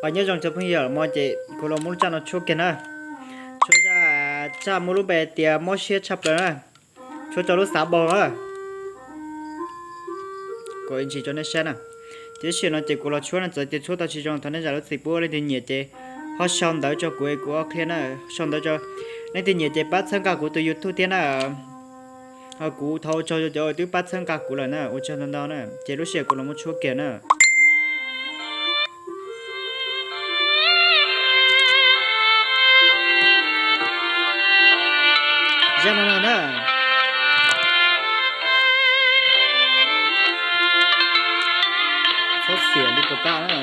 Qhov nyob zoo cov phooj ywg, hmo no ces kuv los muab lub tsaj no tshuab kiag na. Tshuab zaj, tsaj muaj lub npe tias mob siab tshaj plaws na. Tshuab rau lub xav npau na. Kuv ntsis rau nej saib na. Tiam sis no ces kuv los tshuab no txawm tias tshuab tau tsis zoo thov nej zam lub txim pub, leej twg nyiam ces ho sau ntawv rau kuv, kuv qhia na. Sau ntawv rau, leej twg nyiam ces pab txhawb nqa kuv tus YouTube thiab na. Kuv thov ua tsaug rau cov uas twb pab txhawb nqa kuv lawm na, ua tsaug ntau ntau na, ces lub sij hawm kuv los muab tshuab kiag na. Zaj no no na. Txhob xiam li puas tau na.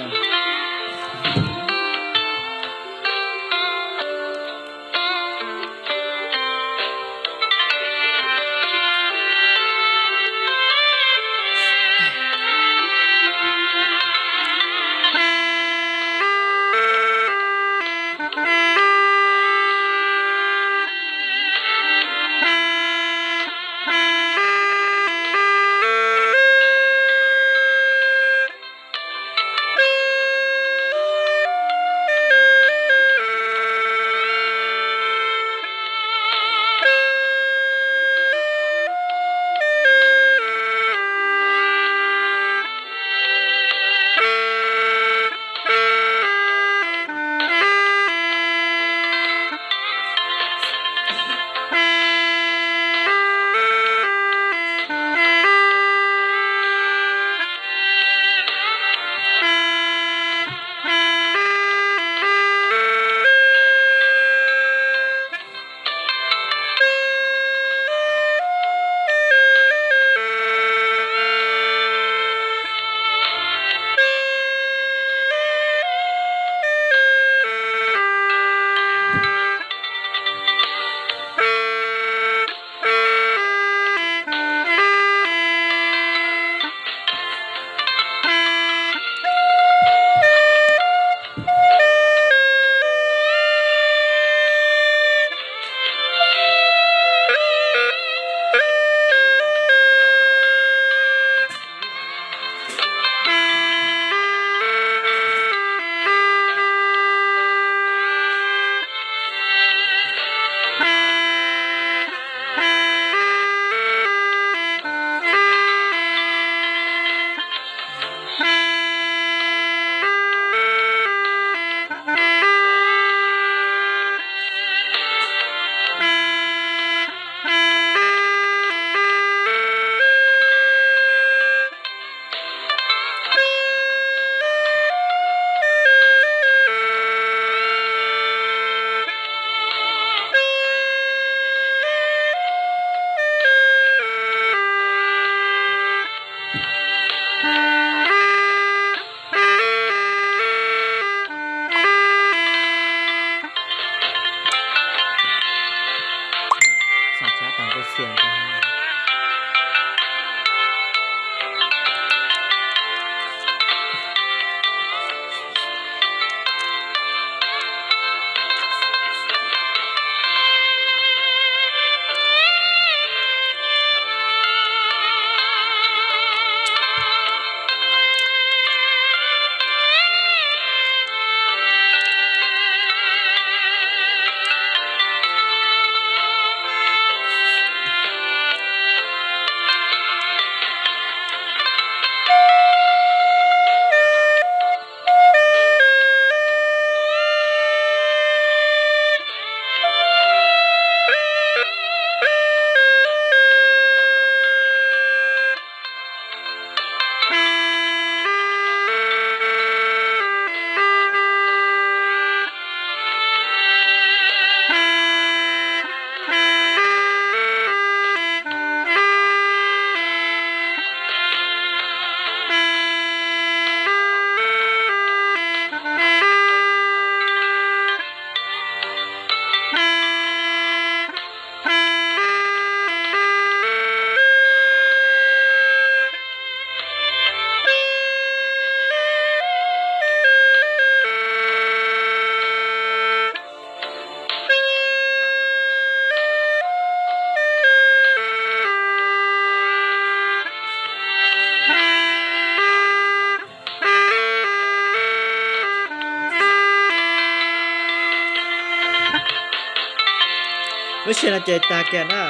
Lub sij hawm no ces tag kiag na,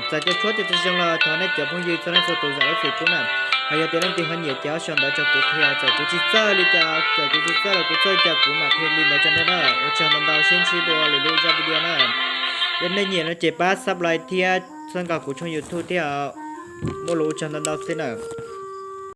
txawm tias tshuab tias tsis zoo los thov nej cov phooj ywg txhua leej txhua tus zam lub txim pub na. Hos yog tias leej twg ho nyiam ces ho sau ntawv rau kuv qhia, txawm kuv tsis txawj li cas, txawm kuv tsis txawj los kuv txawj cas kuv mam qhia li ntawd rau nej na. Ua tsaug ntau ntau, sib ntsib dua lwm lub zaj video na. Yog nej nyiam no ces pab subscribe thiab txhawb nqa kuv tshooj YouTube thiab. Muaj lus ua tsaug ntau ntau xwb na.